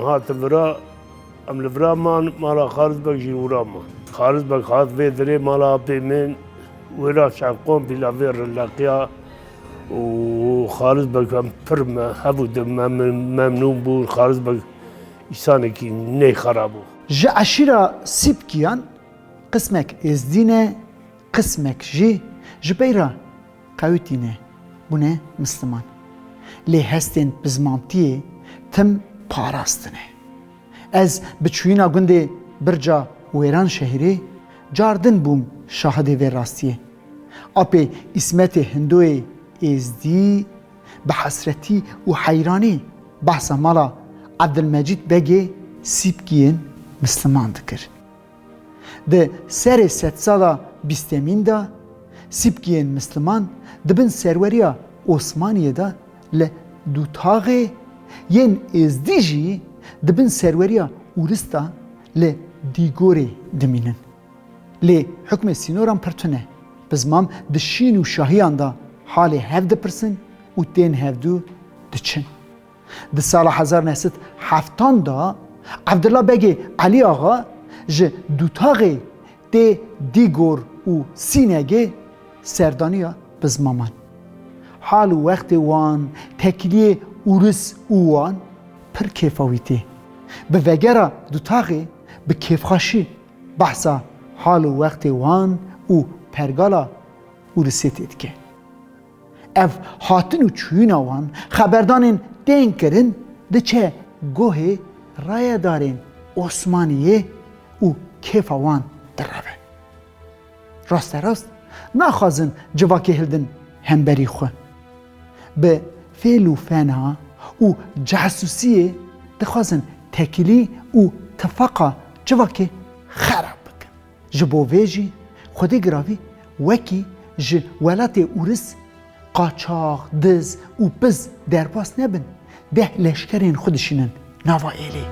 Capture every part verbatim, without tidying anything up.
Hatin vira, em li vira man, mala Xarizbek jî wira man. Xarizbek hat vê dirê mala apê min, wêra şev komple vê rileqiya û Xarizbek em pir me, hev û di me-, me-, memnûn bûn. Xarizbek îsanekî neyxera bû. Ji eşîra Sîpkiyan qismek êzdî ne, qismek jî ji beyra qewitî ne, bûne misliman. Lê hestên pizmantiyê tim parastine. Ez bi çûyîna gundê Birca Wêranşehîrê car din bûm şahidê vê rastiyê. Apê Îsmetê Hindoyê Êzdî bi hesretî û heyranî behsa mala Ebdilmecîd Begê Sîpkiyên Misliman dikir. Di serê sedsala bîstemîn de Sîpkiyên Misliman di bin serweriya Osmaniyê de li Dûtaxê, yên Êzdî jî di bin serweriya Ûris de li Dîgorê dimînin. Lê hukmê sînoran pir tune. Pizmam di şîn û şahiyan de halê hev dipirsin û tên hevdû diçin. Di sala hezar neh sed heftan de Evdila Begê Elî Axa ji Dûtaxê tê Dîgor û Sînegê serdaniya Pizmaman. Hal û wextê wan, tekiliyê Ûris û wan pir kêfa wî tê. Bi vegera Dûtaxê bi kêfxweşî behsa hal û wextê wan û pergala Ûrisê tê dike. Ev hatin û çûyîna wan, xeberdanên tên kirin, diçe guhê rayedarên Osmaniyê û kêfa wan direve. Rasterast naxwazin civakê hildin hemberî xwe. Bi fêl û fena û casûsiyê dixwazin tekilî û tifaqa civakê xerab bikin. Ji bo vê jî Xwedê giravî wekî ji welatê Ûris qaçax, diz û piz derbas nebin, deh leşkerên xwe dişînin nava êlê.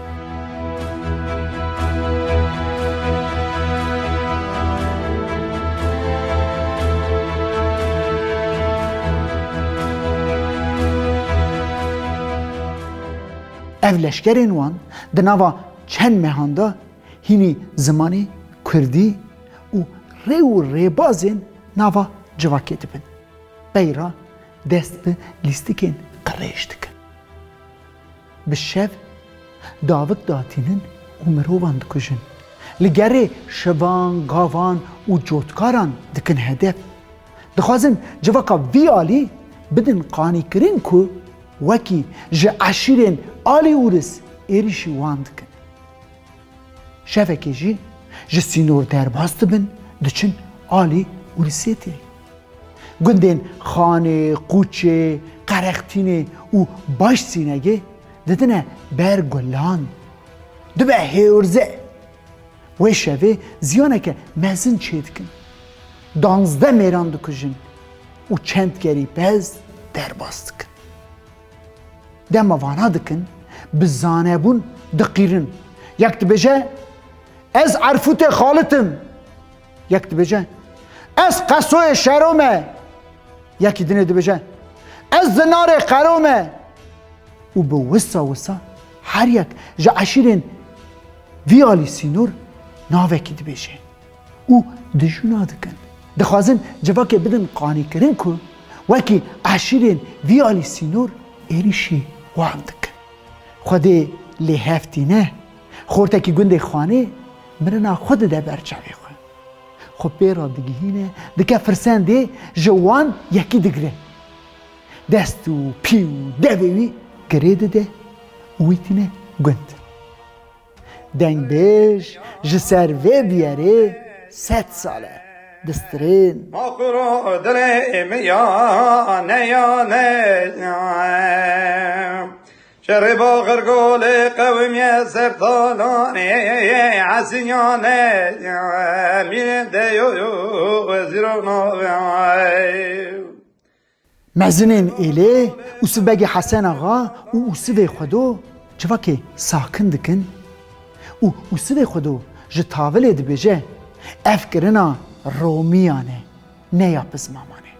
Ev leşkerên wan di nava çend mehan de hînî zimanê kurdî û rê û rêbazên nava civakê dibin. Pey re dest bi lîstikên qirêj dikin. Bi şev davik datînin û mirovan dikujin. Li gerê şivan, gavan û cotkaran dikin hedef. Dixwazin civaka vî alî bidin qanîkirin ku wekî ji eşîrên alî Ûris êrîşî wan dikin. Şevekê jî ji sînor derbas dibin, diçin alî Ûrisêtê. Gundên Xanê, Qûçê, Qerextînê û Başsînegê didine ber gulan. Dibe hêwirze. Wê şevê ziyaneke mezin çêdikin. Danzdeh mêran dikujin û çend kerî pez derbas dikin. Dema vana dikin, bi zanebûn diqîrin. Yek dibêje, "Ez Erfûtê Xalit im." Yek dibêje, "Ez Qesoyê Şero me." Yekî dinê dibêje, "Ez Zinarê Qero me." Û bi wisa wisa her yek ji eşîrên vî alî sînor navekî dibêje û dijûna dikin. Dixwazin civakê bidin qanîkirin ku wekî eşîrên vî alî sînor êrîşî wan dikin. Xwedê lê hev tîne, xortekî gundê Xanê mirina xwe dide ber çavê xwe. Xwe pê re digihîne, dike firsendê, ji wan yekî digire. Dest û pî û devê wî girê dide û wî tîne gund. Dengbêj ji ser vê biyerê sed sal e distirên. Maquro dilê min ya ne ya ne. Şerê baxir golê qewimiye sertalanê, esinyanê, mînê de yo yo, zîrok navê. Mezinên êlê Ûsif Begê Hesen Axa û Ûsivê Xwedo civakê sakin dikin û Ûsivê Xwedo ji tavilê dibêje, ev kirina Romiyan e, ne ya Pizmaman e.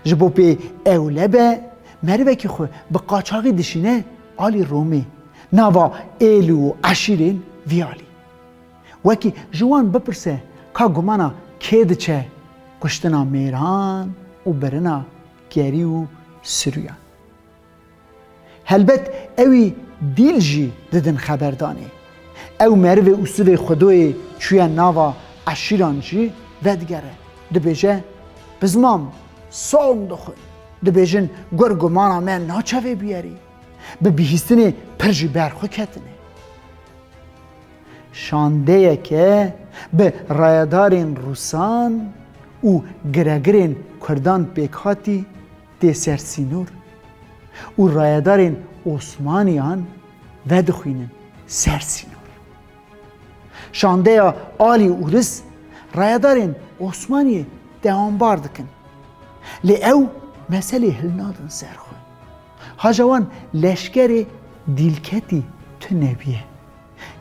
Ji bo pê ewle be, merivekî xwe bi qaçaxî dişîne alî Romê, Nava êl û eşîrên vî alî. Wekî ji wan bipirse, ka gumana kê diçe kuştina mêran û birina kerî û sirûyan? Helbet ewî dîl jî didin xeberdanê. Ew merivê Ûsivê Xwedoyê çûye nava eşîran jî vedigere. Dibêje, Bizmam, sawm dixwin. Dibêjin, Gur gumana me naçe vê bûyerî. Bi bihîstinê pir jî ber xwe ketine. Şandeyeke bi rayedarên Rûsan û giregirên Kurdan pêkhatî tê ser sînor û rayedarên Osmaniyan vedixwînin ser sînor. Şandeya Alî Ûris rayedarên Osmaniyê dewambar dikin. Lê ew meselê hilnadin ser xwe. Haja wan leşkerê dîlketî tune bûye.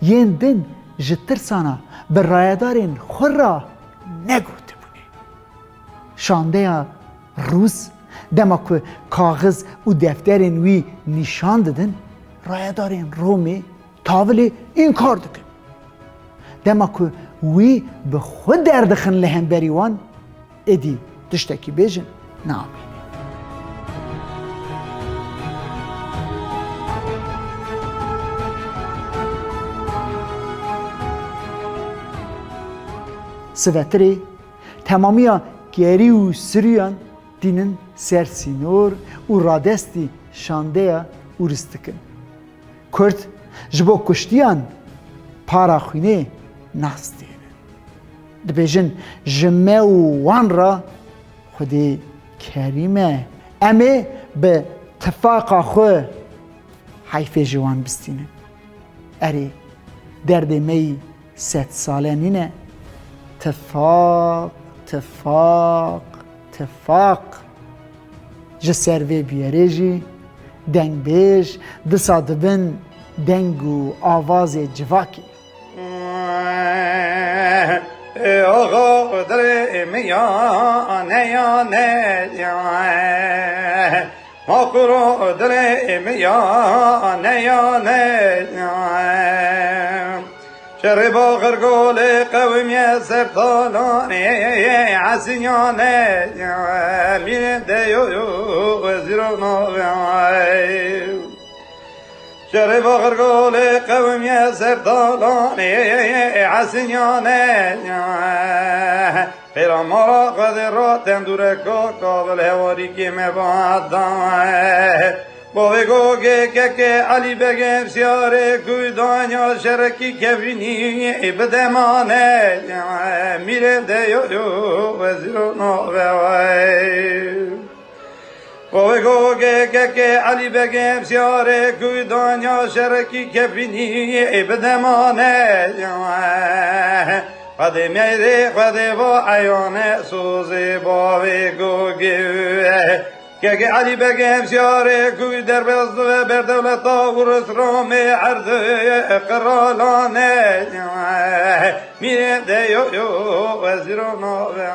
Yên din ji tirsana bi rayedarên xwe re negotibûne. Şandeya Rûs, dema ku kaxiz û defterên wî nîşan didin, rayedarên Romê tavilê înkar dikin. Dema ku wî bi xwe derdixin li hemberî wan, êdî tiştekî bêjin namîne. Sivetirê temamiya kerî û sirûyan tînin ser sînor û radestî Şandeya Ûris dikin. Kurd ji bo kuştiyan para xwînê nastênin. Dibêjin, Ji me û wan re Xwedê kerîm e. Em ê bi tifaqa xwe heyfê ji wan bistînin. Erê, derdê me yî sed sale nîne. Tifaq, tifaq, tifaq. Ji ser vê bûyerê jî dengbêj disa dibin deng û avazê civakê. Axa dilê min ya neyane ya. Ma kuro dilê min ya neyane. Şerê baxir golê qewimiye ser talanê, esinyanê, mîrê de yo yo, zîro navê. Şerê baxir golê qewimiye ser talanê, esinyanê. Xêra mala Xwedê ra tendûreka kabil hewarîkê me bada. Bavê gogê kekê Elî Begê Emsiyarê ku danya şerekî kevînî bi demane. Mîrê de yo yo wezîro navê. Bavê gogê kekê Elî Begê Emsiyarê ku danya şerekî kevînî bi demane. Xwedê mêrê, Xwedê va eyane sozê bavê gogê. Kekê Elî Begê Emsiyarê ku derbas dibe ber dewleta Ûris Romê erdê qiralane. Mîrê de yo yo wezîro navê.